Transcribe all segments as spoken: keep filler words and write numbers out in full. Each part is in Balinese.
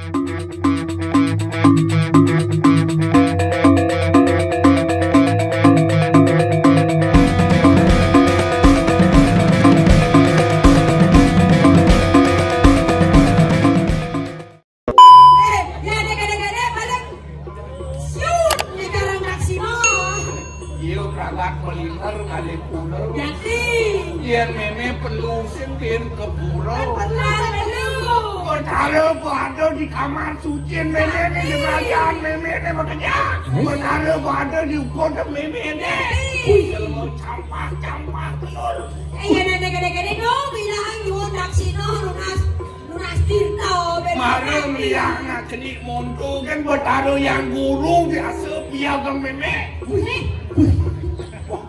Eh, ya, dek, dek, dek, paling siut di karang taksi mah. Iya, kagak melinter, kali pulau. Jadi. Yén mémé perlu sing pin ke pura. Perlu, perlu. Betara ada di kamar suci, mémé né di kerajaan, mémé né makanya. Betara ada di ukon, mémé né. Wih, ilmu campak-campak telur. Eh, ya, dek, dek, dek, dek, dong, bilang nyuwun taksi no, lunas. Lunas tirta, ben. Marem liang nak keni monto kan betara yang guru biasa piagam mémé. Wih. Wah.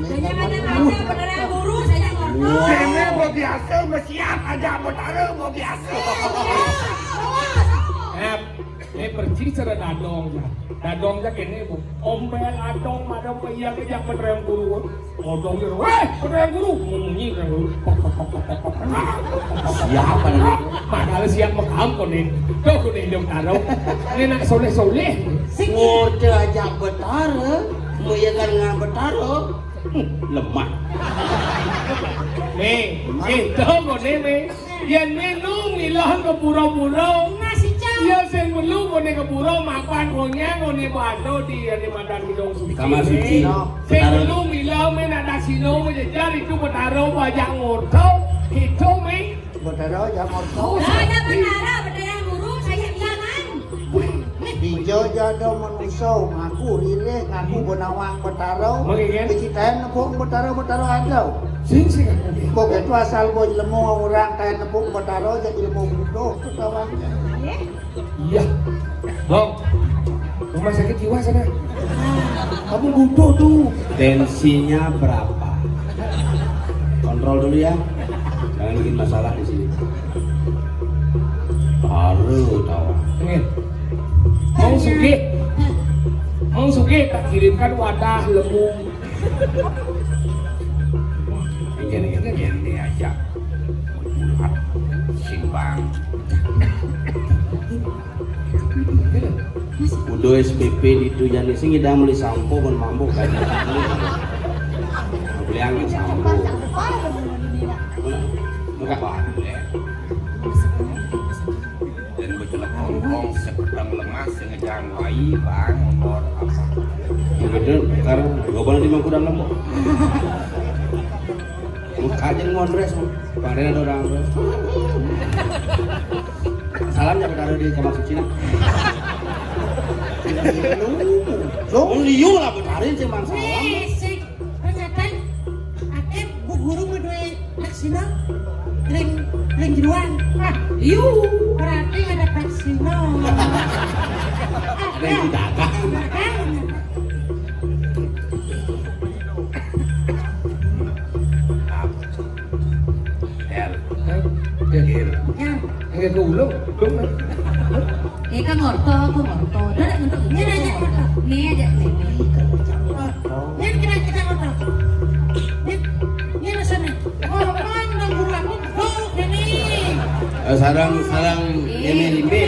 Saya mana ada betara yang guru, saya ngerti. Mémé biasa mesiat aja betara biasa. Eh, eh, persis ada dadong ya. Dadong ya kene, Bu. Ombel adong madam iya ke jak betara yang guru. Odong ya, wéh, betara yang guru. Munyi betara yang guru. Siapa nih? Padahal siap mekam koné. Tuh koné dia betara. Ini nak soleh-soleh. Ngorta aja betara, muyakan ngan betara. Hmm, lemah. Nih, itu koné nih. Yén mé nu milah ka pura-pura. Nasi cang. Iya, sing perlu koné ka pura mapan konyang koné bado di yén madan gedong suci. Kamar suci. Sing perlu milah mé nak dasino mé jejar itu betara bajang ngorto. Itu mé. Betara bajang ngorto. Ada betara, betara guru, saya bilangan. Dija jada manusa ngaku rilih, ngaku benawang betara. Mangke, kan? Diceritain nepuk betara, betara ada. Sing, sing, aku. Kok itu asal boy lemu orang kayak nepuk betara jadi lemu butuh ketawa. Iya. Dok, rumah sakit jiwa sana. Kamu butuh tuh. Tensinya berapa? Kontrol dulu ya. Jangan bikin masalah di sini. Baru tahu. Oke. Mau sugih. Mau sugih tak kirimkan wadah lemu. Ini, ini, ini aja. Curhat. Simbang. Udah S P P di itu jani sing idang beli sampo kon mambo kan. Beli angin sampo. Enggak. Dan bejelek hongkong sekedang lemas sing ngejang wai bang nomor apa. Betul, karena gua balik di Mangkudan Lembok. Muka aja ngondres, Bang Ren ada orang. Salam ya betara di kamar suci nah. Lu, lu liu lah betarin sih mang salam. Ternyata akhir bu guru ngeduwe taksina ring ring jeruan. Ah, liu. Berarti ada taksina. Ring dagang. Hel. Hel. Hel. Hel. Hel ke ulung. Ulung. Eh, kan ngorto, aku ngorto. Dah, dah, bentuk. Ini aja ngorto. Ini aja. Ini kita, kita ngorto. Ini, ini rasanya. Ngorto, udah buruan. Oh, ini. Eh, sarang, sarang, ini, ini.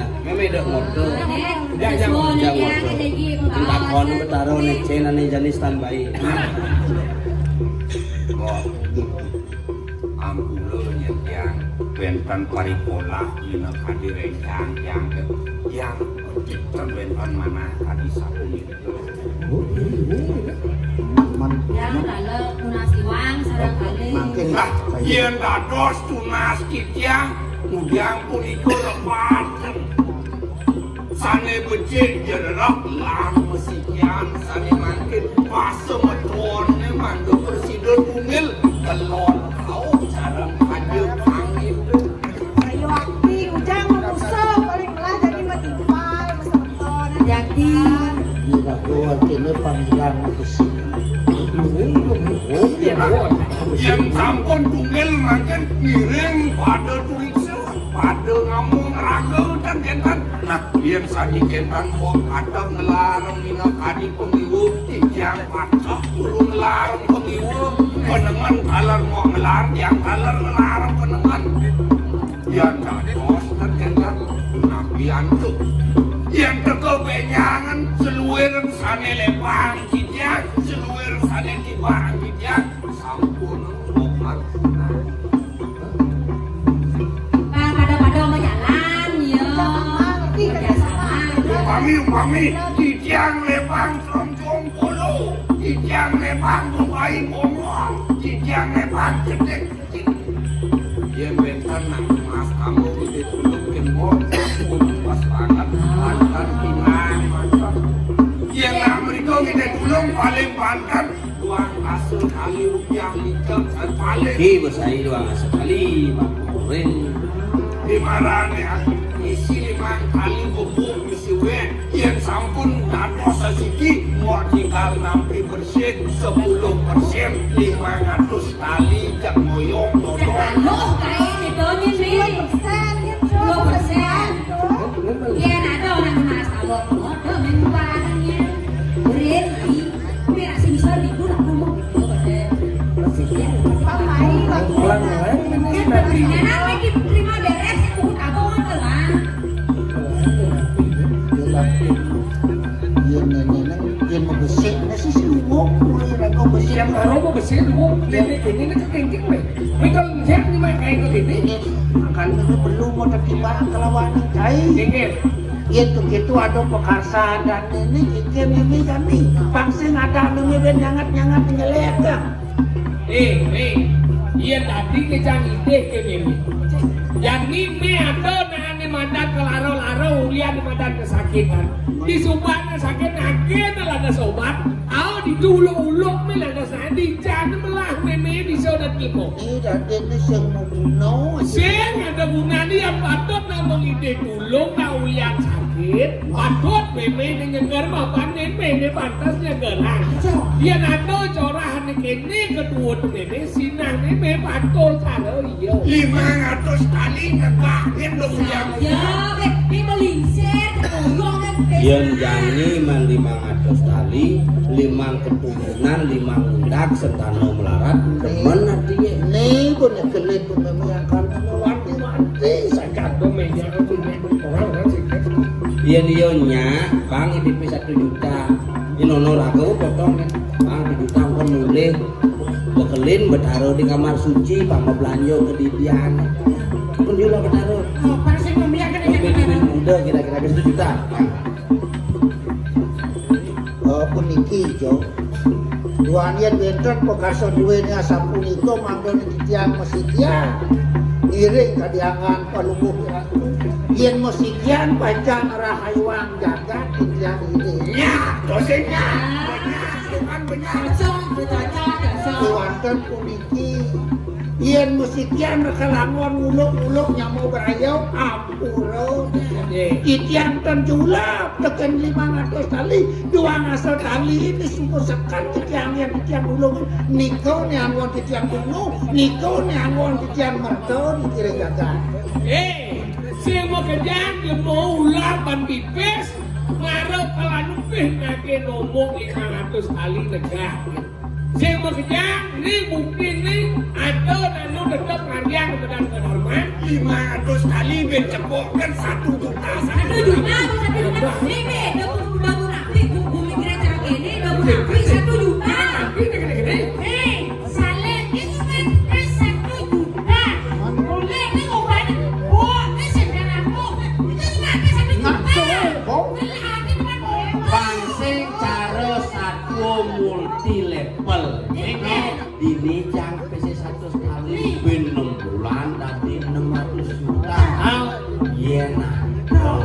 Nah, mémé dok ngorto. Ini, ya, ya, sesuai ya, ngorto. Ada lagi, takon betara né cén ané jani standby. Wah. Ampura nyén tiang wénten paripolah dina kadi réncang tiang ké tiang ten wénten manah kadi sapunika. Yang dalam tunas iwang sareng kalih. Mangkin. Nah, yén dados tunas titiang, ngudiang punika lepaten. Sané becik jererak lan mesikian sané mangkin pasemetoné mangga presiden tunggil kelon kauh sareng kaja pangit. Ayo akti ujang memusuh paling melah jadi metimpal mesemeton. Jati. Iya, aku artinya panggilan ke sini. Iya, Bu. Yén sampun tunggil mangkin ngiring pada turiksa. Pada ngomong raga dan kénten. Nah, yén sami kénten kok ada ngelarang minakadi pengiwa, titiang pacah turun ngelarang pengiwa. Penengan kaler mau ngelarang, tiang kaler ngelarang penengan. Yén dados dan kénten. Jantung. Yang teka benyangan seluir sane lepang titiang, seluir sane tibang titiang, sampun opat punah. Pada-pada mau jalan, ya. Kerjasama. Upami, upami, titiang lepang keroncong kolo, titiang lepang bebai bongol, titiang lepang cetek. Yen wenten nang mas kamu ngidih tulung ken wong, pas banget, banten, pinang, banten. Yen nang mriko ngidih tulung paling banten, duang atus kali rupiah liket, paling. Ki besai duang atus kali, Pak Kuring. Di marane isi limang kali bubuk isi wen. Yen sampun dados sasiki, mok tinggal nampi persen, sepuluh persen, limang atus tali, jak ngoyong, dodol. Aduh, kae bedone, Mi. Sepuluh persen. Yen ada orang mas tabok, ada men barangnya. Berhenti. Tapi rak sing iso diku nak ngomong gitu, pada. Pelan-pelan, men. Yen benernya nang diterima beres, aku tabok, kan, lah. Yen nenek nang, yen mau besik, nasi sih ngomong, mulai ragu besik. Yang baru mau besik, lu. Nenek, nenek, nenek, kekengkeng, weh. Weh, kalau nggak, ini mah kayak gini. Ini, makanya lu perlu mau tertiba kelawan cai. Inggih. Yen to keto ada pakarsan dan nenek, kekeng nenek kami. Pang sing ada nenek ben nyangat-nyangat nyelet, kan. Eh, eh. Yen dadi kejang idih kene. Jani me ada nane madan ke laro-laro, ulian madan kesakitan. Di subane sakit, nagih lada sobat. Au, di dulu uluk me lada sandi, jane melah meme bisa udah timo. Ini dadi ini sing mau guna. Sing ada gunane, yang patut namung idih tulung, nak ulian sakit. Patut meme ning nyeger mapan, meme pantes nyegeran. Yen ada corahane kene ketuwut meme, sinahne me patuh cara iya. Limang atus kali negak yen dong ulian. Ya, weh, ini melingsir, keroyong, kan, yen jani man limang atus kali, limang keturunan, limang undak, sentana melarat, demen atine. Nih, punya kelit, punya meyangkar, punya wanti-wanti, sakit, punya meja, punya orang, kan, sakit. Yen iya nyak, Bang, ngidih satu juta. Yen ana raga potong, Bang, satu juta engko mulih. Bekelin, betaro di kamar suci, Bang, mau belanja ke didian. Pun juga betaro. Apa sih ngomongnya kan? Udah kira-kira satu juta, Bang. Eh, puniki, Jo. Duan yen wenten pakarsa duwene asapunika mangda titiang masikian. Ngiring kadiangan Palungguh Ratu. Yen masikian pacang rahayuang jagat titiang ngiring. Nya, dosennya. Benar, bukan benar. Kosong, bercaca, kosong. Kewanten puniki. Yen masikian rekalangon nguluk-nguluk nyama berayau, ampura. Nggih. Titiang ten julap teken limang atus tali, duang atus tali ini sungguh sekan titiang yen titiang ulung. Nika ne anggon titiang tunggu, nika ne anggon titiang merta di kiri jagat. Eh, sing makejang lemo ular ban pipis, mara kalanupih nage nombok limang atus tali negak. Sing makejang, ni bukti ni, ada nanu tetep ngardiang kebenaran kenorman. Lima ratus kali ben cepokan satu juta. Satu juta, satu juta. Ini, ini, udah kudu bangun api, bu-, bumi kira cara ini, bangun api satu juta. Api gede-gede. Eh, Saleh, itu kan, kan satu juta. Boleh, ini obatnya, bu, ini sembilan ratus. Itu cuma ada satu juta. Ngaco, Bang. Beli api cuma boleh, Bang. Bang, sing cara satu multi level. Ini. Dini cang P C satu kali ben enam bulan tadi enam ratus juta. Yen ada.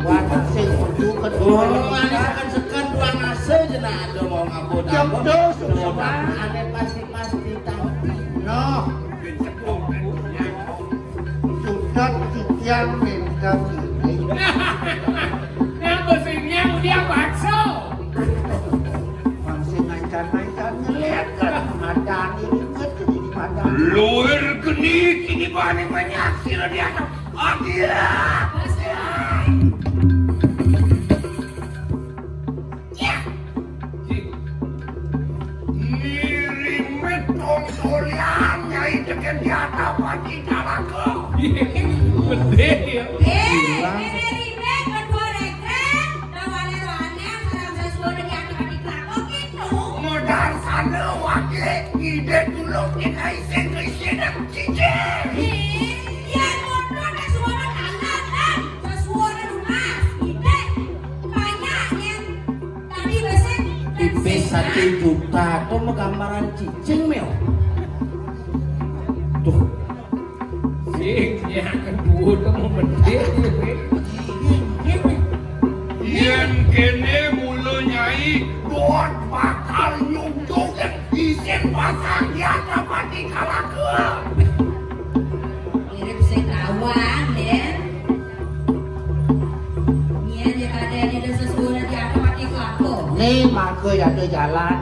Wah, sing kudu kedua. Oh, ane seken-seken dua nase jena ada mau ngabut. Jam dos, Pak. Ane pasti-pasti tahu. Noh. Sudah titiang minta ini. Yang musimnya udah bakso. Masih ngancar-ngancar ngeliat kan. Ada angin inget jadi pada. Luar geni kini bani banyak sira di atas. Adia. Ya. Ngiringe tong solian nyai teken di atap aji dalaka. Gedhe ya. Eh, eh, Kita isin-isin cicing. Ih, yén ngono nek suara kanan, kan? Terus suara lunas, ide. Banyak, yén. Tadi besek. Tipis satu juta to mah gambaran cicing, Mel. Tuh. Sing, ya, kedua to mah bedé. Yén kéné mula nyai, dot bakal nyuntuk isin pasang ya kapati kalaka. Mirip sing rawang, yén. Nyén ya kadéné ada sesuunan di atas mati kelapa. Né maka ada jalan.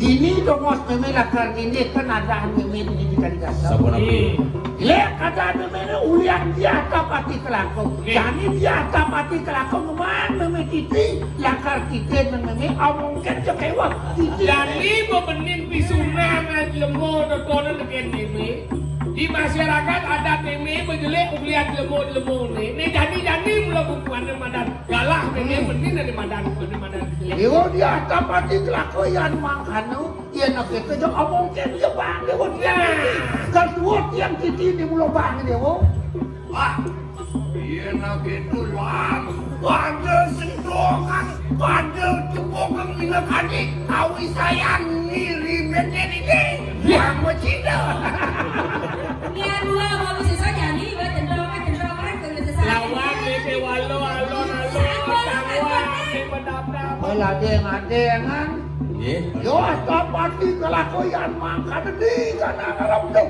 Dini dongos mémé lakar nindih kan ada mémé di kali kasar. Sampun, Api. Lé kada ada mémé ulian di atas mati kelapa. Nggih. Jani di atas mati kelapa numan mémé titi lakar titi nang mémé omongkan cekewak. Jani bebenin pisunan aja mau nontonan dengan mémé. Di masyarakat adat mémé bejelik ulian jlema-jlema né. Né jani-jani mula bungkuané madan galah mémé, hmm, benin dari madan, benin madan bejelik. Déwa di atas mati kelako yan mangkana, yén kéto ja omongké ja bang déwa tiang. Nah. Kedua tiang titi né mula bang déwa. Wah. Yén kéto lan pada sendokan, pada cepokan minakadi kawisayan ngirimin ini. Yang macina. Ni dua baru sisa jani, ba tendang, tendang, tendang sisa. Lawan ni walo, alon, alon, lawan ni bedap-dap. Ladéng-ladéngan. Nggih. Yo, aja pati kelakuan mangkat di kana ngarep to.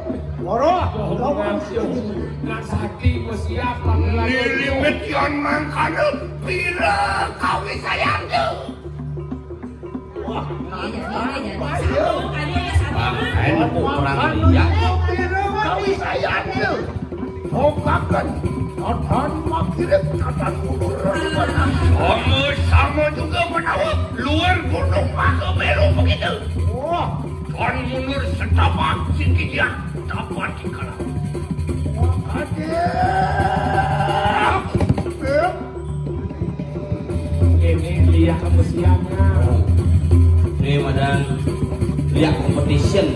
Ora, lawan sing. Nak sakti wis siap, panggilan. Liliwit yon mangkana pira kawisayan to. Wah, nantang ayo. Ayo, perang liya. Pira kawisayan to. Sokaken, tatan makirim, tatan kuburan. Sama, sama juga menawa luar gunung maka beru begitu. Wah, kon mundur setapak sing kijang, tapak di kalah. Wah, kadé. Ini liak kebersihannya. Ini madan liak competition.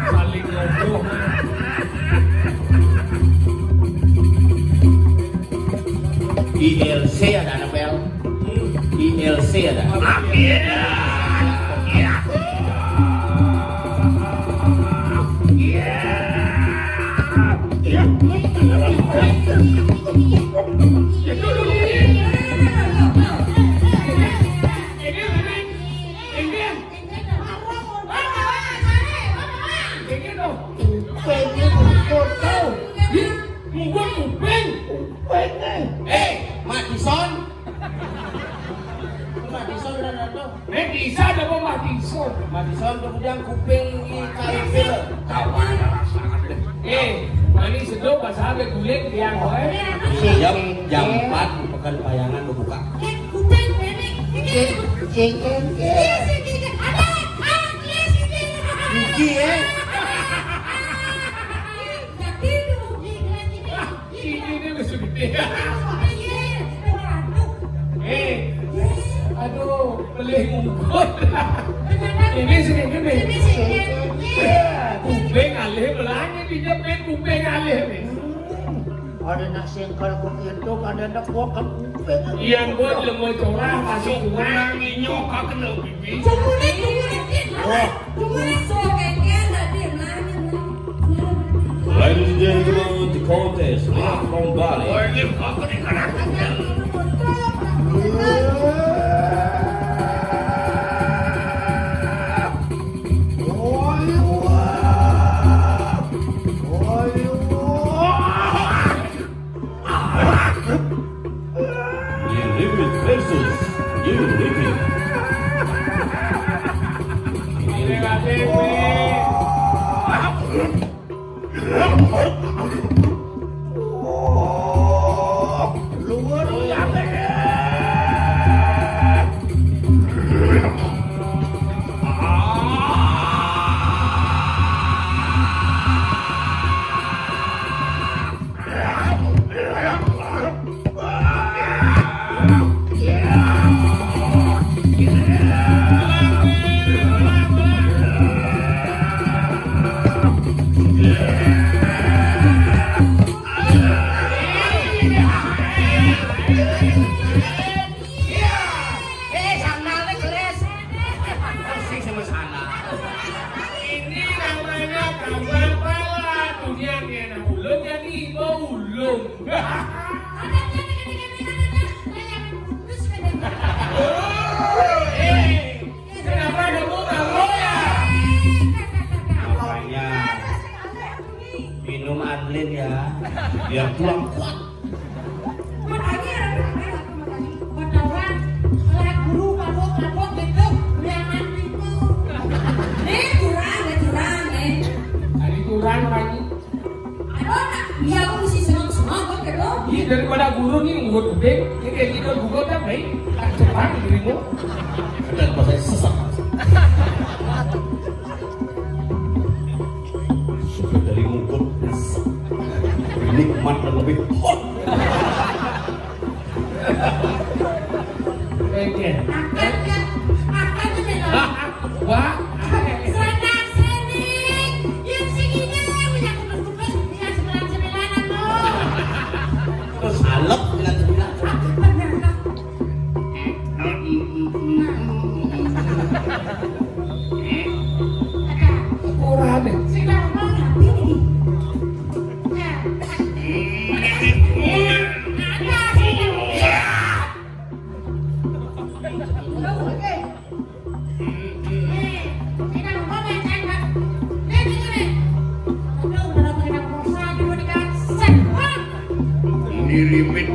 Saling ngobrol. I L C ada, Nobel. I L C ada. Kuping. Kuping. Eh, Madison. Madison dan apa? Eh, bisa ada apa Madison? Madison kemudian kuping di K I P. Kawan rasa. Eh, mani sedo pasal ada kulit yang kowe. Jam, jam empat Pekan Payangan berbuka. Eh, kuping, nenek. Sing, sing, sing. Iya, sing, sing. Ada, ah, iya, sing, sing. Gigi, ya. Jadi itu, gigi, gigi. Ini, ini wis gedé. Eh, aduh, pelih mungkut. Ini sing gedé. Kuping alih, melane dijepit kuping alih. Ada nak singkal kok itu, ada nak gua ke kuping. Iya, gua lemo corah, masih kurang. Kurang inyok, kena pipi. Cuma ini, cuma ini. Wah. Ladies and gentlemen, the contest live from Bali. New Living versus New Living. Eh, sandalnya keles. Pusing sama sandal. Ini namanya gampang pala. Dunia ini anak ulun jadi ibu ulun. Eh, kenapa ada bunga? Makanya minum Adlin ya, biar tulang kuat. Makanya, makanya, makanya. Padahal, lah guru mabuk-mabuk gitu, jangan gitu. Nih, curang, ya curang, eh. Tadi curang lagi. Aduh, nak, ya aku mesti senang-senang kok gitu. Iya, daripada guru nih ngurut gede, ini kayak gitu guru kan baik, tak cepat dirimu. Ada bahasa sesak. Sudah dari ngukut nikmat dan lebih hot. Oke. Makan ya, makan ya, Bella. Wah. Senang sini, yang sininya punya kukus-kukus, yang sembilan-sembilanan lo. Terus alep sembilan-sembilan. Aku pernah. Nah. Ora deh. Sing tak ngomong nanti nih. Nah. Ada sih. Oke. Nih, sing tak ngomong nanti. Nih, nih, nih. Aduh, udah lama kita puasa, aduh, dikasih. Hah? Nirimin.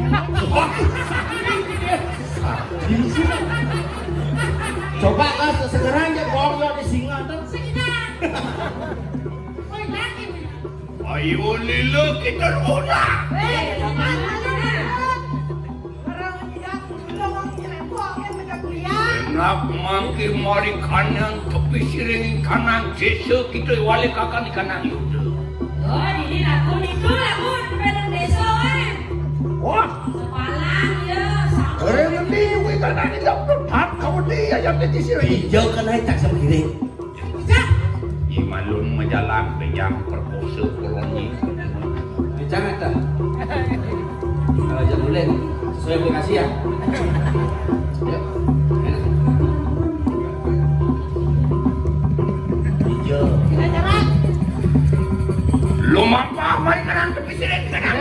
Coba lah sesegeran ya bohong ya di singa tuh. Ayo lila kita ora. Enak mangke mari kanan tepi siring kanan desa kita wali kakan di kanan yuda. Oh, dini lagu niku lagu penang desa, eh. Wah. Sepalang, ya, sama. Eh, ngendi kuwi kanane ya pegat kau di ayam di sini. Iya, kan ae tak sama gini. Iya, malun majalan pejang perkosa koloni. Bicara ta? Kalau jam bulan, sesuai aplikasi ya. Ya. Iya. Lumampah mari kanan tepi siring kanan.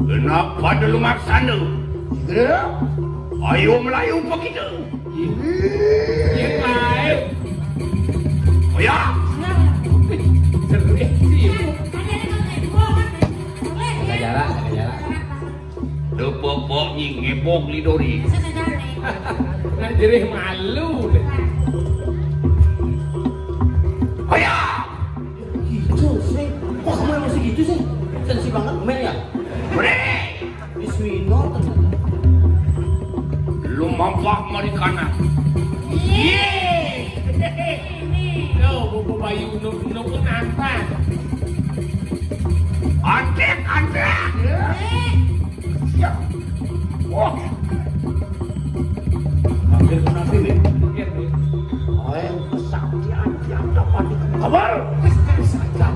Kenapa dulu maksana? Ayo Melayu apa kita? Iya, baik. Oh ya. Jerih sih. Jaga jarak, jaga jarak. Lepok-pok nying ngepok lidori. Nak jerih malu deh. Ayo. Gitu sih. Kok kamu emosi gitu sih? Sensi banget, men ya? Bre. Bismillah ternyata. Lumampah mari kanan. Iya. Lo, bubu bayi unuk-unuk pun nampak. Antek, antek. Ya. Wah. Hampir kenapa nih? Oh, yang kesaktian tiap dapat dikabal. Saja.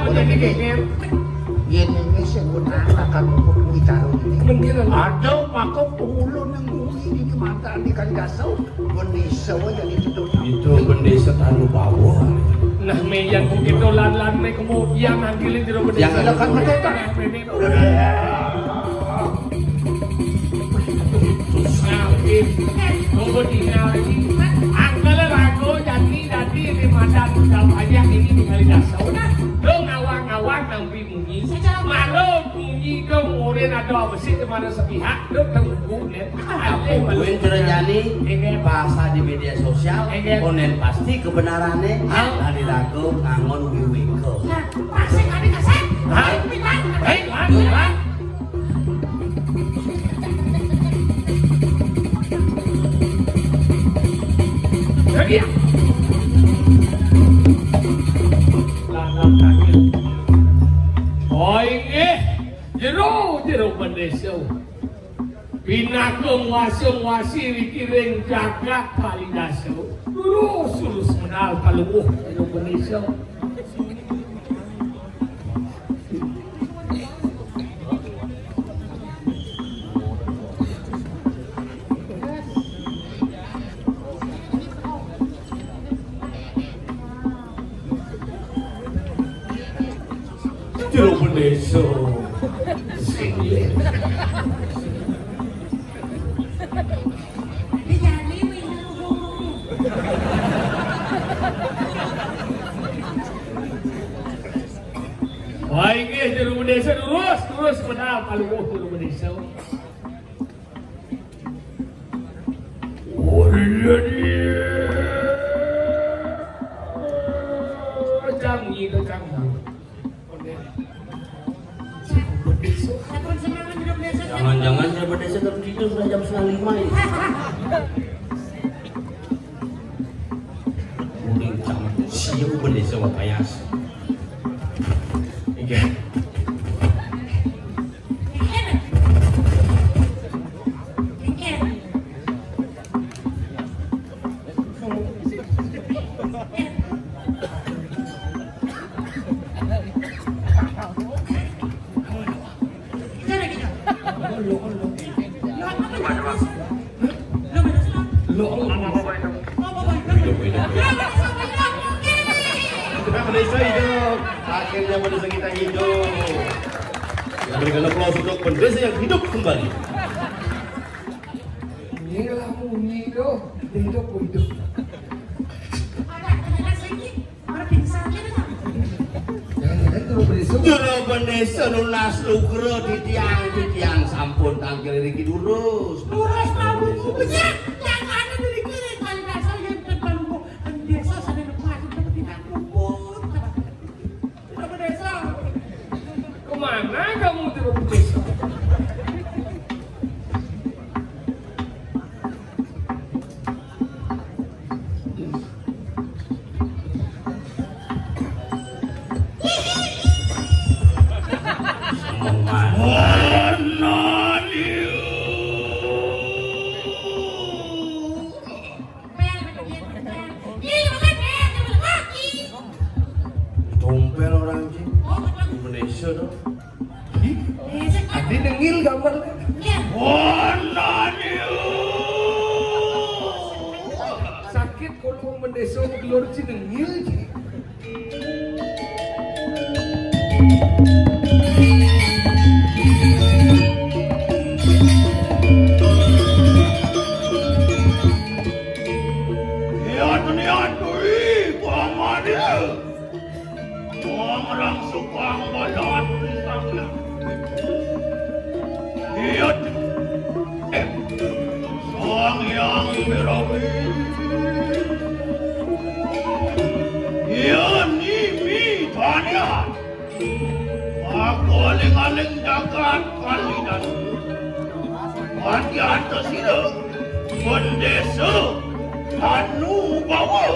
Udah dikikir. Yen ini sing akan ngumpul kuwi karo ini. Mendingan. Ada maka pengulu nang kuwi ini mantan di kali dasar. Bendesa wae jadi itu. Itu bendesa tanu bawa. Nah, meyan kuwi to lan-lan nek kemudian nanti jero bendesa. Jangan. Silakan, betul, Pak. Nah, ini. Ngalih. Coba tinggal ini. Angkel lagu jadi, jadi ini madan udah banyak ini di kali dasar. Udah, lo ngawang-ngawang nang Munyi. Secara maklum, munyi dong, ora ada besi di mana sepihak, dong tunggu, ya. Apa kuwi ceritane bahasa di media sosial, konen pasti kebenarane, hah? Dari lagu ngangon wiwiko. Nah, pasti kami kasih. Hah? Hei, hah? Hah? Lagi ya? Lanang kaki. Oh, inggih. Jero, jero bendésa. Pinaka nguasa-nguasi rikiring jagat Kalidasa. Lurus, lurus medal Palungguh, jero bendésa. Jero bendésa. Wah, inggih, jero bendésa, lurus, lurus, benar, Palungguh, jero bendésa. Cang nyi, cang nyi. Jangan-jangan saya bendésa tertidur sudah jam setengah lima ini. Udah jam siang bendésa wapayas. Iya. Akhirnya bendésa kita hidup. Kita berikan aplaus untuk bendésa yang hidup kembali. Ini lah bunyi tu. Hidup, hidup. Jangan-jangan jero bendésa. Jero bendésa nunas lugra titiang, titiang sampun tangkil riki lurus. Lurus, Palungguh. Bener. Yang ada di riki, Kalidasa, yang ten Palungguh. Bendésa sané lepas, itu tidak rumput. Jero bendésa. Kemana kamu, jero bendésa? Tompel orang, Ci. Indonesia dong. Ih, ati nengil gambarnya. Wah, nani. Sakit kalau wong bendésa ngelur, Ci, nengil, Ci. Iya, dunia duri, pamannya. Wong rang sukang balat pisangnya. Iya, eh, Sang Hyang Wirawi. Iya, nimi tanya. Aku aling-aling jagat Kalidan. Panjata sira, bendésa Tanubawa.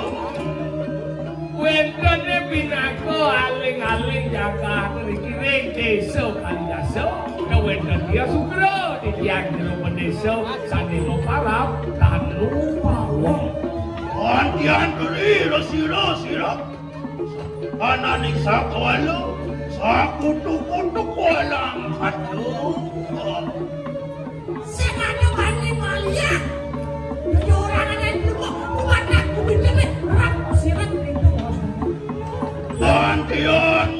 Wénten pinaka aling-aling jagat riki ring Désa Kalidasa, kawénten Dia Sugra, titiang jero bendésa sané maparab Tanubawa. Panjata sira, sira. Ananing sakawala, sakutu-kutu kualang kaca. Sing ada bani malian. Jadi orang ada yang berubah, kumatak, kubintene, rap, sirat, pintu, bos. Gantian.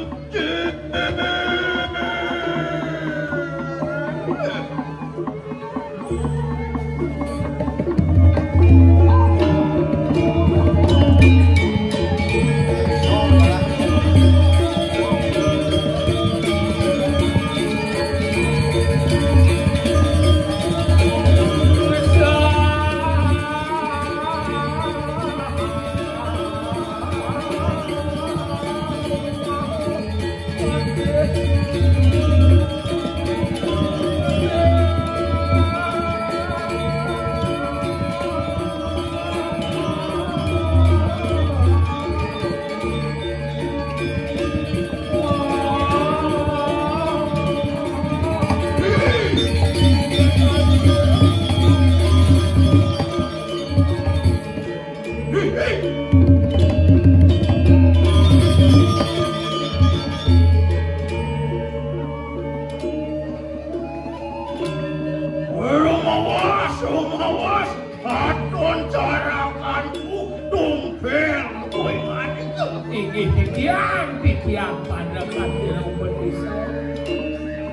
Katon carakanku tumpil kowe nganti. Inggih titiang, titiang panekan jero pedis.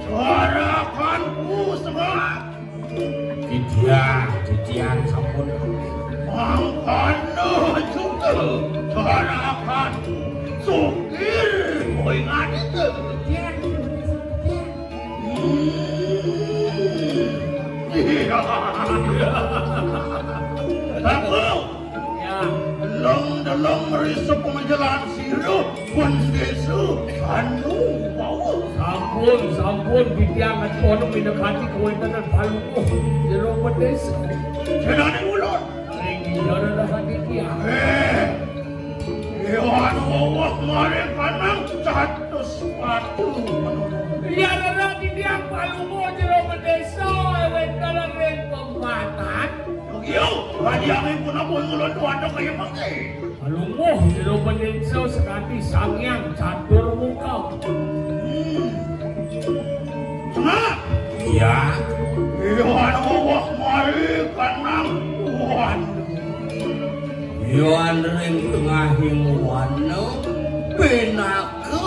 Carakanku semak. Titiang, titiang sampun. Mangkana juga carakanku sukir kowe nganti. Titiang, titiang. Hmm. Iya. Aku. Ya. Deleng-deleng mrisa pamajalan sira, Bendesa anu wau. Sampun, sampun, titiang atwana minekati kawéntenan Palungguh jero Bendesa. Jenane ulun. Ring iya, Rereh Aditya. Eh. Iwan wawah mari kanang catus patu. Iya, Rereh, titiang Palungguh jero Bendesa, wénten ring pematan. Yo, rajanipun ampun ulun tuwata kaya mangke. Palungguh jero Bendesa sakadi Sang Hyang Catur Muka. Hmm. Tengah. Iya. Iwan wawah mari kanang tuan. Yan ring tengahing wana, pinaka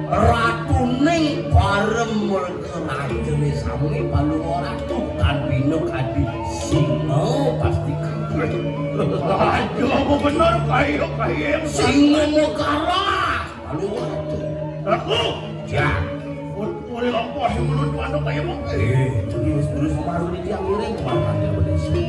ratuning para murka rajane sami Palungguh Ratu, tan bina kadi singa pasti kaget. Aduh, apa bener kaya, kaya yang singa megaras, Palungguh Ratu. Aku? Ya. Uri lampah, mulutmu anu kaya mengke. Eh, terus, terus, baru dia ngiring, makan dia berisi.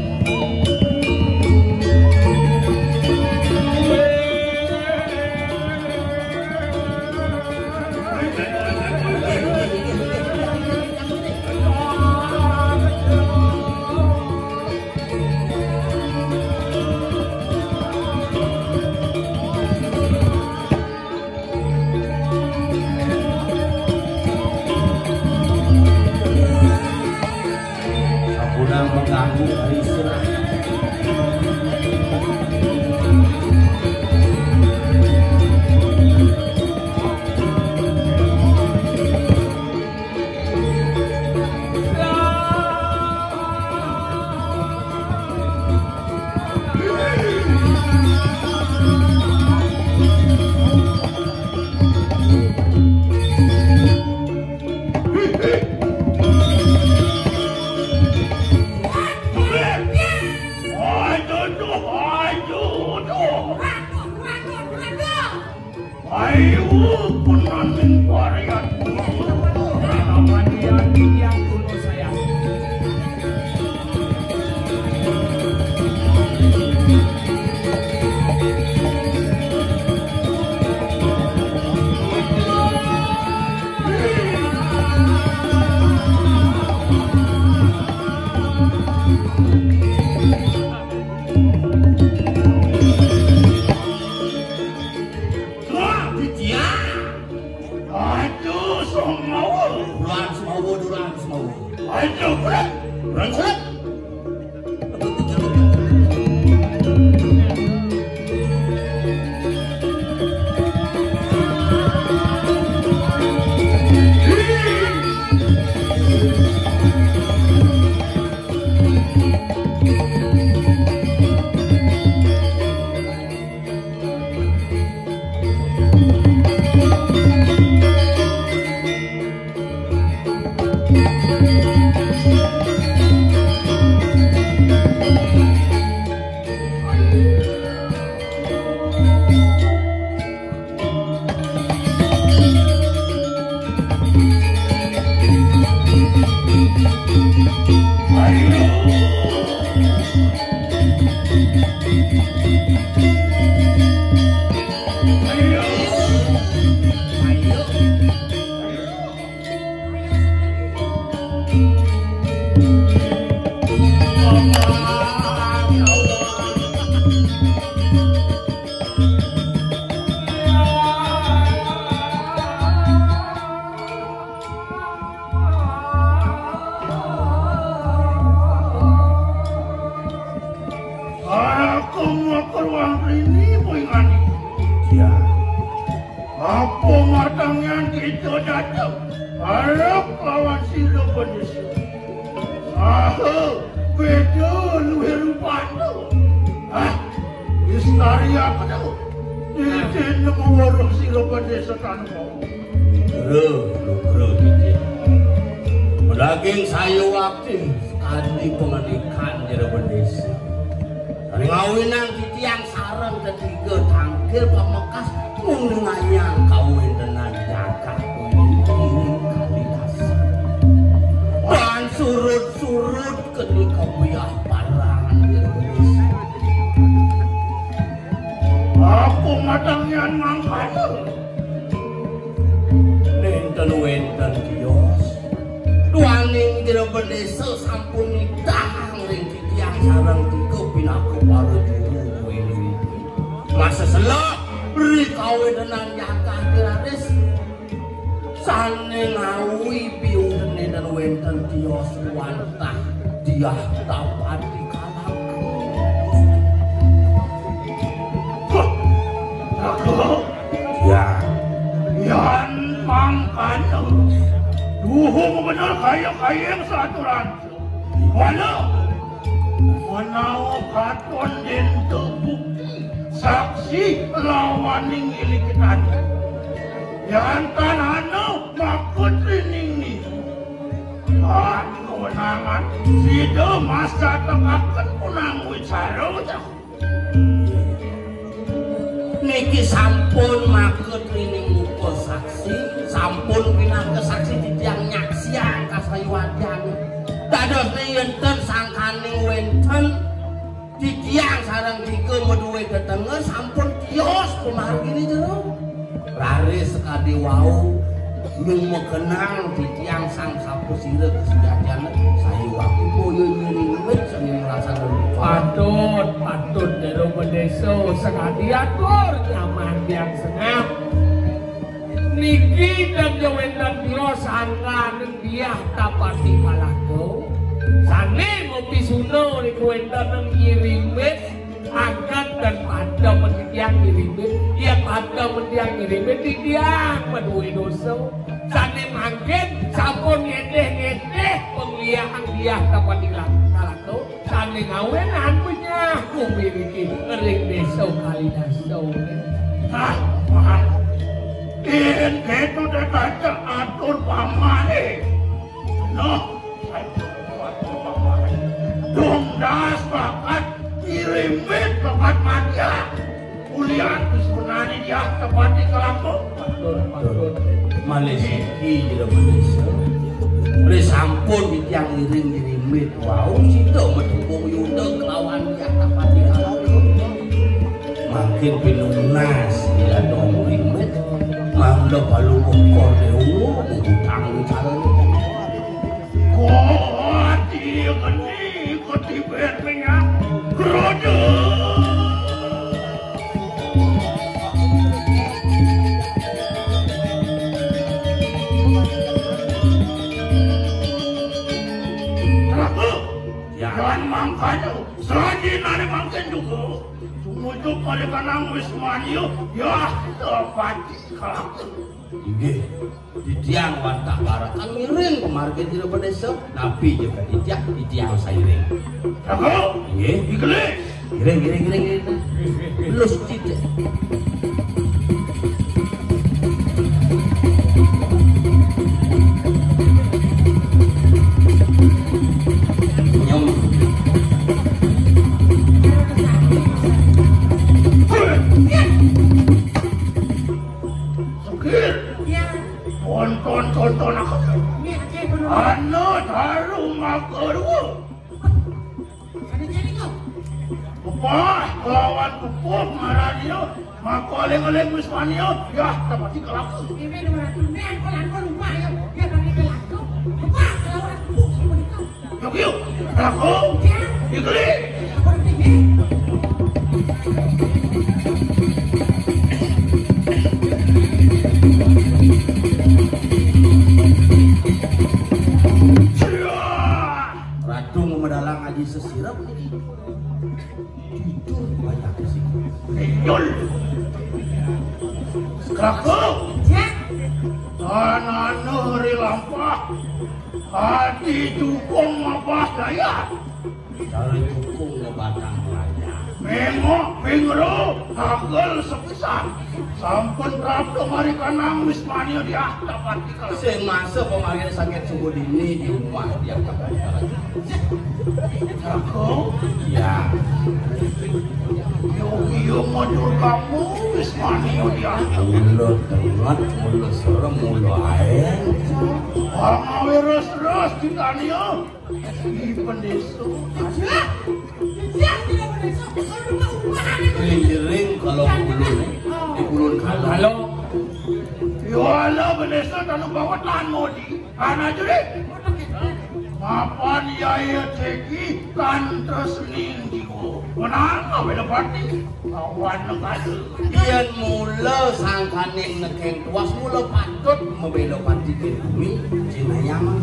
Sampun mengganggu hari istirahat. Ayo, penaning varian. Lawan dia, dia kuno saya. Wah, Ditya. Aduh, Sumawa. Duran Sumawa, Duran Sumawa. Aduh, Duran. Duran Sumawa. Aku mau ke ruang rini, boy ngani. Ya. Apa matangnya kita datang? Arep lawan sira penyusul. Saha beda luwih Rupane. Hah? Istari apa to? Isin nemu weruh sira bendesa tanpa. Lho, lho, lho, Cicing. Daging sayu wakti sekali pengendikan jero bendesa. Ring awinan titiang sareng ketiga tangkil pamekas nguningayang kawentenan jagad kuwi ing kali kasar. Lan surut-surut ketika buyah parangan jero bendesa. Aku matangyan mangkana. Nenten wenten tios. Duaning jero bendesa sampun nitahang ring titiang sareng tiga pinaka para juru kuwi. Masa selak ri kawedenan jagad raris. Sane ngawi piwuhne dan wenten tios wantah diah tapati kalangkung. Ya. Yan mangkana. Duhung bener kaya-kaya yang saturan. Wala menawa katon den tebukti saksi lawaning ilikitan. Yan tanana makutrining ni. Kawenangan sida mastakaken punang wicara. Niki sampun makutrining muka saksi, sampun pinaka saksi titiang nyaksiang kasayuwadian. Dados enten sangkaning wenten titiang sareng tiga maduwe tetenger sampun tios pamargine jero. Raris sakadi wau numekenang titiang sang sapasira kasujatian sayu waktu boyo nyiring wit sami ngrasani. Patut, patut jero bendesa sakadi atur nyaman tiang sengap. Niki dan jawendang tios angkaning diah tapati kalangkung. Sane ngopi suna niku wenten ngiring wit. Angkat dan pada mendiang dirimu, ia pada mendiang dirimu, didiang madue dosa. Sane mangkin sampun ngedeh-ngedeh pengliakan dia dapat dilakukan. Sane ngawenan punya kumiliki ring desa kali dasa. Nah, Pak. Yen ketu detaca atur pamane. Noh, dong das bakat ngirimit bakat madia. Ulian disunani dia tepati kelampung. Malih siki jero manusa. Wis sampun titiang ngiring-ngirimit wau sida metu Yuda kelawan dia tepati kelampung. Mangkin pinunas diadong rimit, mangda palu mengkor dewa, bubutang wicara. Koti geni, koti berminyak, keroda. Raka, ya. Jan mangkana, saji nari mangkin juga. Tumuju pada kanang Wismania, ya, tepati kalak. Inggih, titiang wantah barakan ngiring pamargin jero padesa, napi ja ka titiang, titiang sairing. Jago, inggih, digelis. Ngiring, ngiring, ngiring, ngiring. Lus cicik. Nyem. Sugih. Ya. Tonton, tonton aku. Ini aja bener. Ana daru maka dua. Ada jadi kau. Bepah kelawan bepah marania. Maka aling-aling Wismania. Ya, dapat dikelaku. Ini dua ratus. Ini aku lakukan lupa ya. Dia pakai kelaku. Bepah kelawan bepah. Yuk, yuk. Aku. Dikeli. Ratu memedalang aji sesirep. Jujur banyak sih. Jujur. Sekaku. Tanah negeri lampah. Hati jukung mapah daya. Cara jukung ngebatang raya. Mengok pingro, hagel sepisan. Sampun prapta mari kanang wis mania diah dapat dikal. Sing masa pamarian sakit subuh dini di rumah dia. Aku? Ya. Yo, yo, matur kamu wis mania diah. Mula tenget, mula serem, mula ae. Orang awirus terus ditanya. Ih, pendesa. Siap. Siap, tidak pendesa. Kalau rumah, rumah ada. Jering-jering kalau ulun. Oh. Di ulun kalau. Halo. Yo, halo, pendesa, talu bawa tahan modi. Tahan aja deh. Mapan yaya ceki, kan tersening jiwa. Menang, apa dapat nih? Kawan negara. Yen mula sangkaning nekeng tuas, mula patut mabela pati ken bumi, jinayang.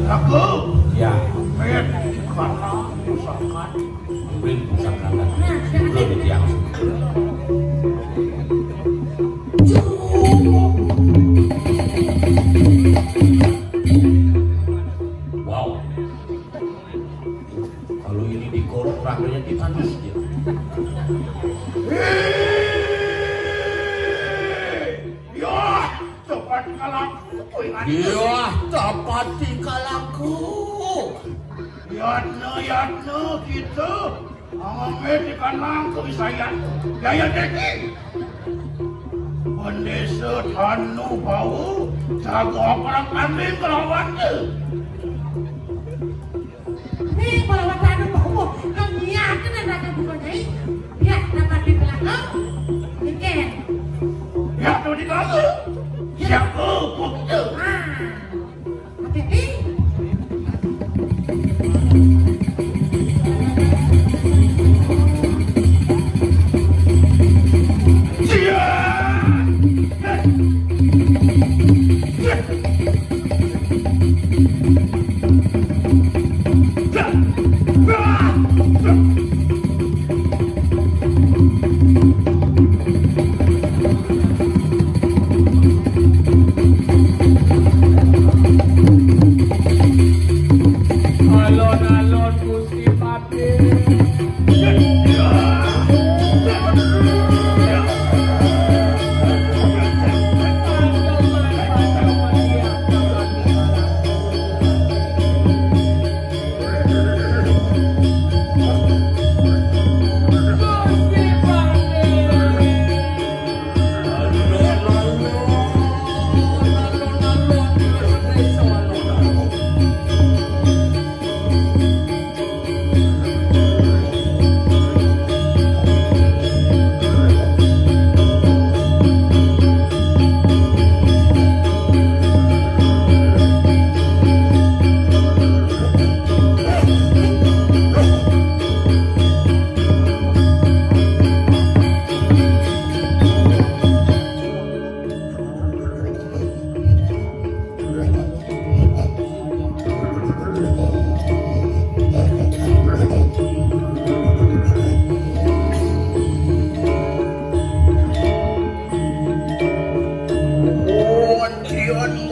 Aku? Ya. Met, karena pusaka. Mungkin pusaka. Mula di tiang. Wow. Kalau ini dikorok, rambutnya ditanas dia. Hei! Yah, cepat kalaku, ingat. Yah, cepat tingkah laku. Yatna, yatna, kita. Angin di kanang kewisayan. Yaya Deki. Pendesa Tanu Bawa, jaga perang kambing kelawan dia. Ni kalau ada buku, kau niat kena nak buku ni. Biar dapat di belakang. Bikin. Biar tu di belakang. Siapa buku kita? Ah. Hati-hati. Alon-alon Gusti Patih.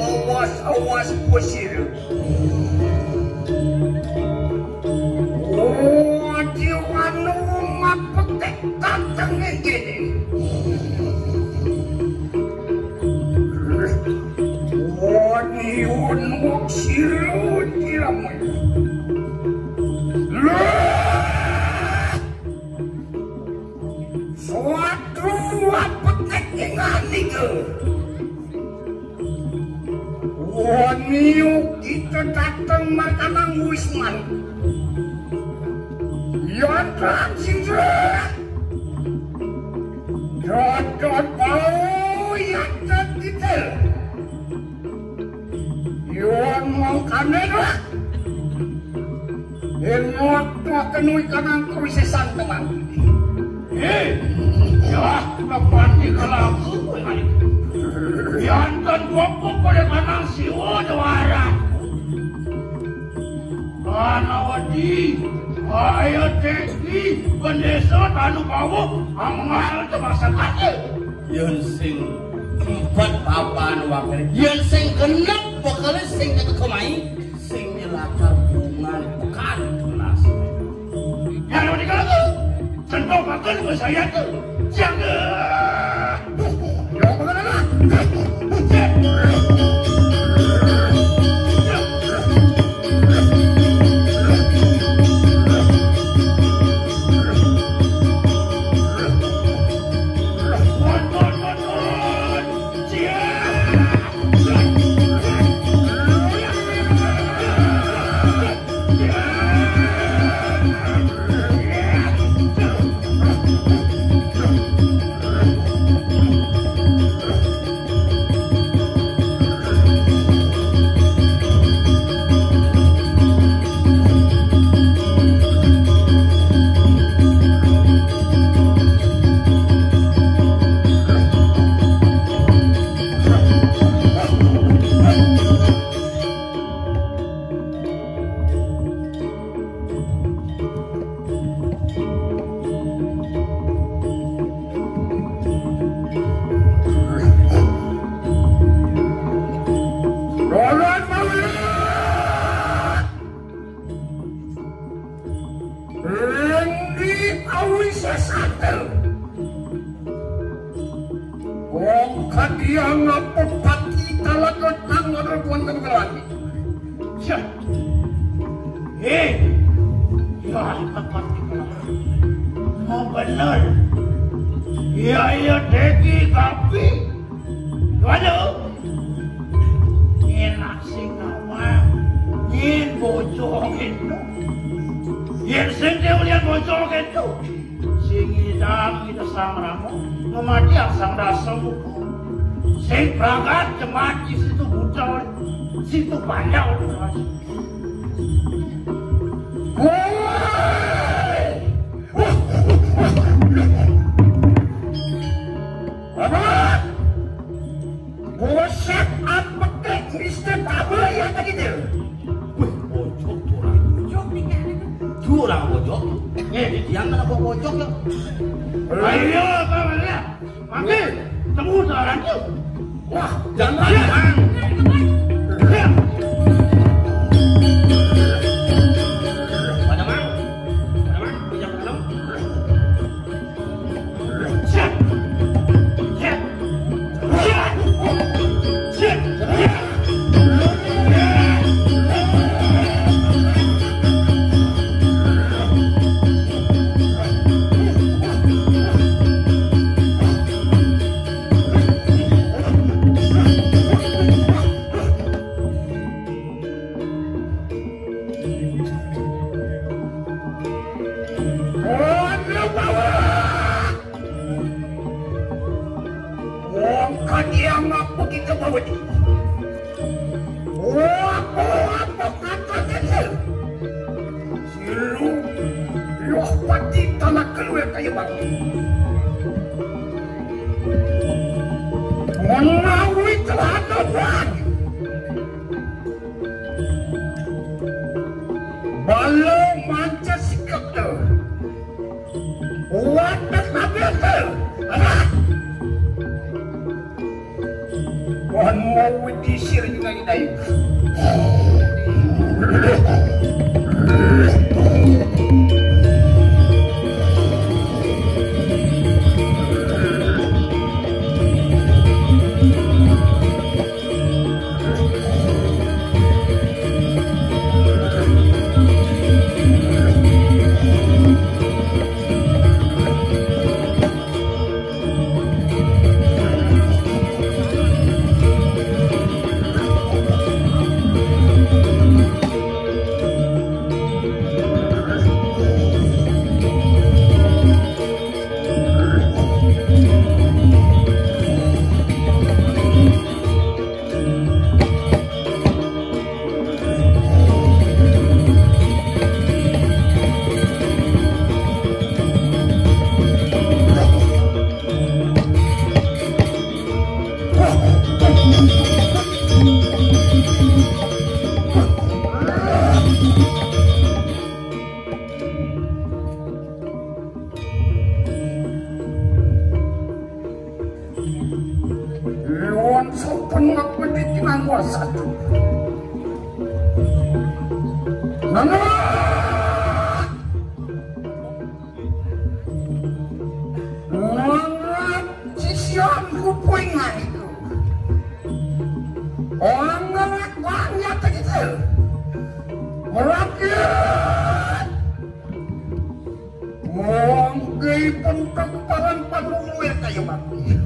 Awas, awas, pasira. Oh, jiwanu mapetek dateng ngene. Wani wong sira diramu. Lah! Suatu apetek ingani ke. Wani kita dateng markanang Wisman. Yantran sindra. Dodot bau yantran kita. Yon mangkane rak. Yen waktu akan nuwi kanang kawisesan teman. Eh, ya, kapan di kelaku. Yantan pokok pada kanang siwa jawara. Panawadi, ayo teki, bendesa tanu bawa, amal ke masyarakat. Yen sing empat papan wakil, yen sing genep bakal sing ketek kemai. Sing nyelakar bungan pekan tunas. Kalau saya tu, jangan. Ing di awi sesatel. Wong kadiang ngapet pati talagot nang ora wonten kelati. Syah. Eh, ya, apa pati kelati? Mau bener. Ya, ya, Deki, tapi. Waduh. Enak sing awak. Yen bocor gitu. Yen sing dia lihat bocor gitu. Sing idang kita sang ramo. Ngemati sang rasa muka. Sing pragat cemati situ buta. Situ panjang. Woi. Apa? Buset, ampeke, Mister Tabu ya tadi tu. Wih, bojok tu orang. Bojok ni kan. Tu orang bojok tu. Eh, dia mana kau bojok ya? Ayo, apa mana? Mangke, temu saranku. Wah, jangan, Mang. Pada Mang. Pada Mang, pinjam tolong. Wong kadiang apa kita bawa ni? Wong apa, apa kata kata? Silu, loh pati tanah keluar kaya batu. Menawi celana batu. Bala manca sikap tu. Wadah nabi tu. Alah. Wan mau disir juga idai. Lawan sampun ngapeti tinangguh satu. Nana! Rakyat! Wong gay pun kamparan panungwe kayu mati.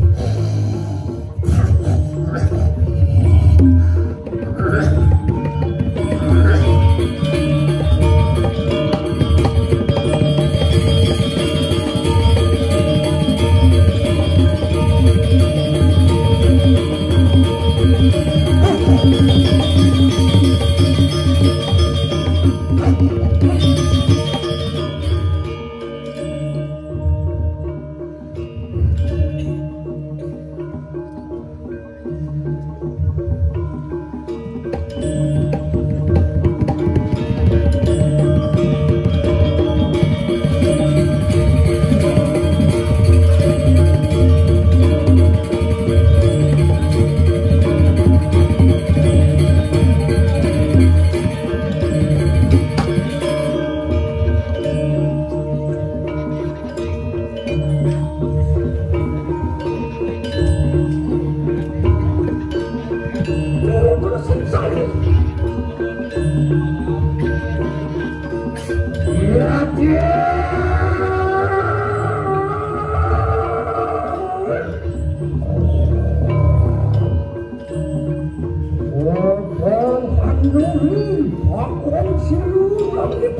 Wong handuri pakon siru langit.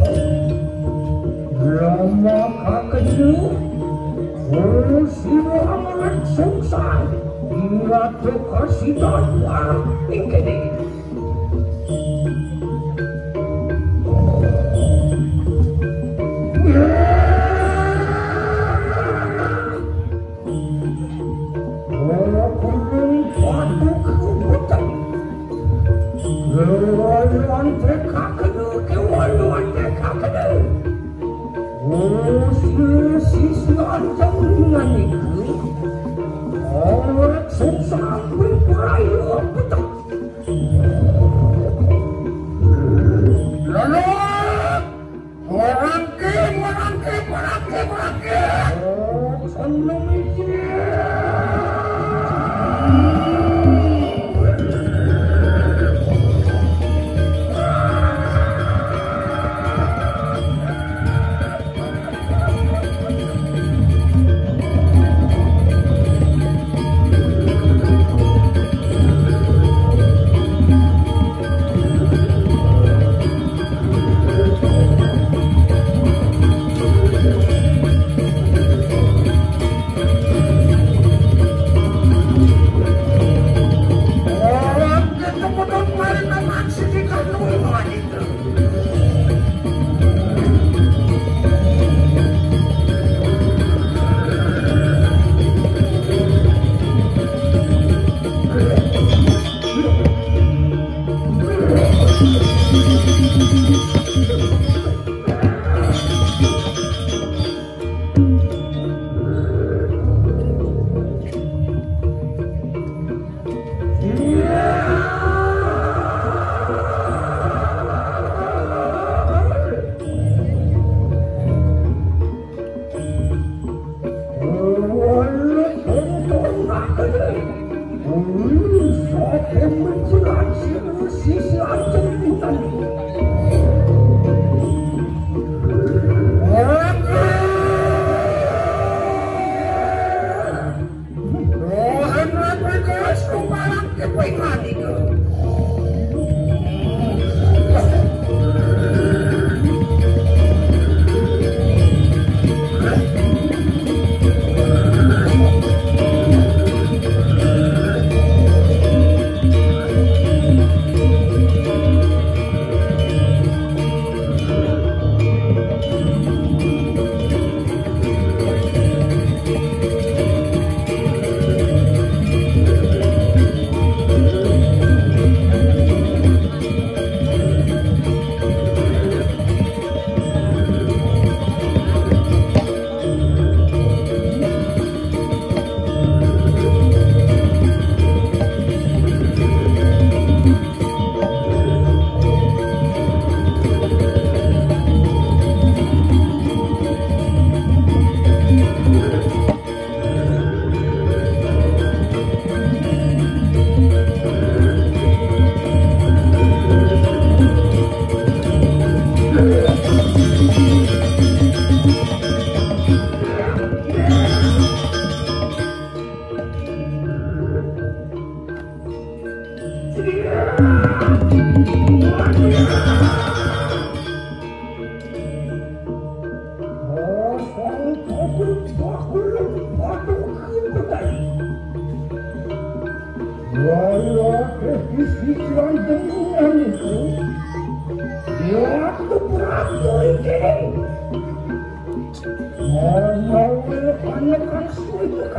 Lama kakenu, oh, siru amarek sungsang, ingat kasidan parang ingkene. Ora kuning patuk kebutan. Lewat tekakene, kewaluan tekakene. Usia sisi ancang dengan iku. Orang sungsang berperayu petak. Lalu Morangke, morangke, morangke, morangke. Oh, seneng iki.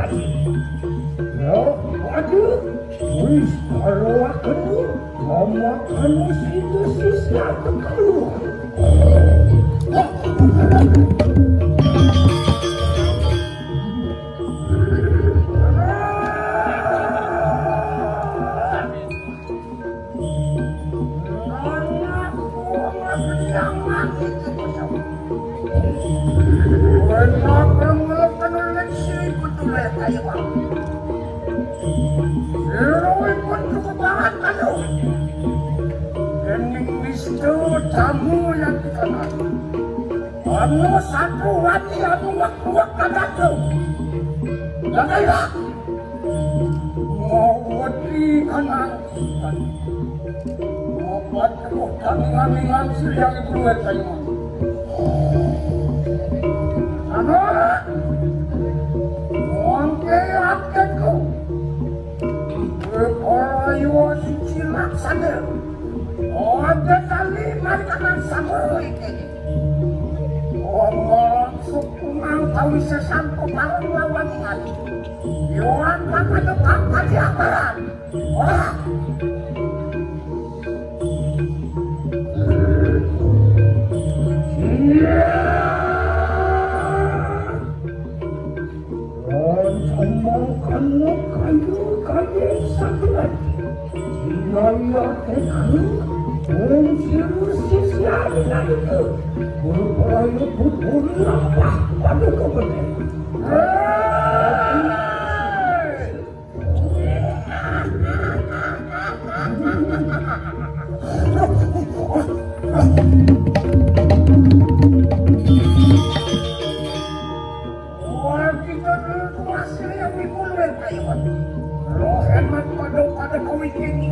Ya, aduh, wis, kalau aku mama anu situ sisya aku. Tamu yang dikenal. Anu satu wati anu wak-wak kadaku. Dadaya. Mau wedi kana. Mau buat terus kami ngami ngansir yang ibu luar kayu. Anak. Wong ke akenku. Kepala iwa siji laksana. Ada kali mari kanan sama iki. Wong langsung kumang tawi sesampo parang lawan ngali. Yohan pakai depan tadi aparan. Wah. Iya. Lan sambangkanmu kayu-kayu sakulat. Sinaya teku, wong sirus sisian naliku. Berupaya pupur lapah pada kebenaran. Hei! Wah, kita dulu tuh hasilnya minggu luar kayu. Roh hemat pada pada kawin ini.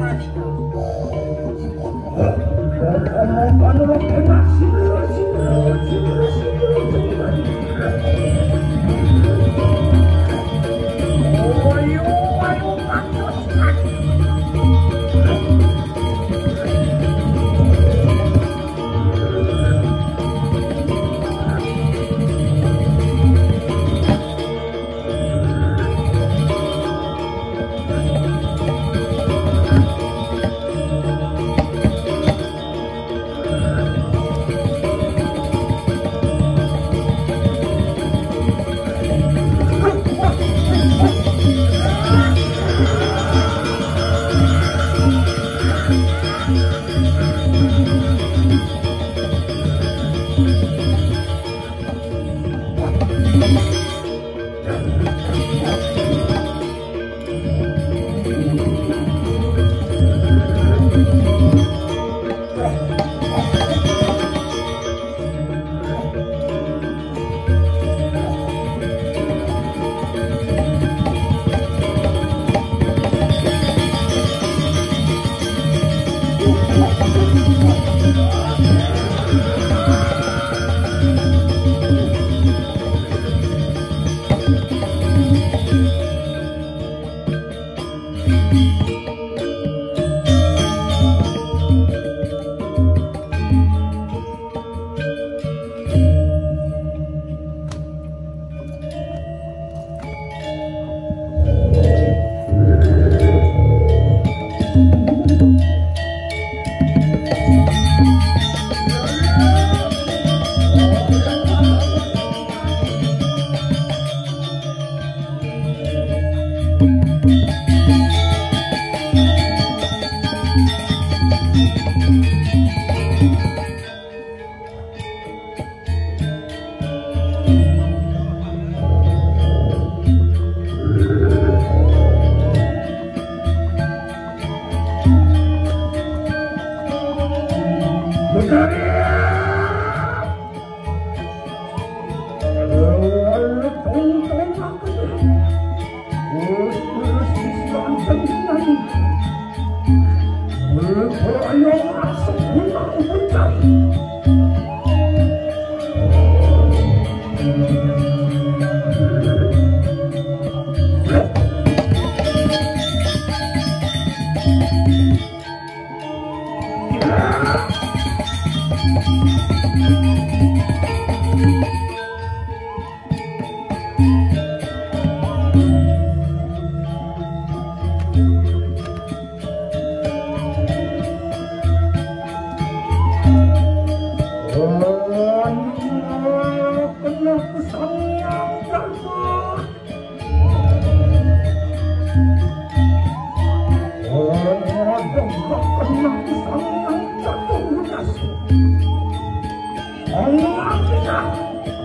Angin kita,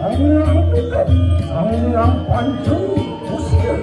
angin kita, angin pancung usir.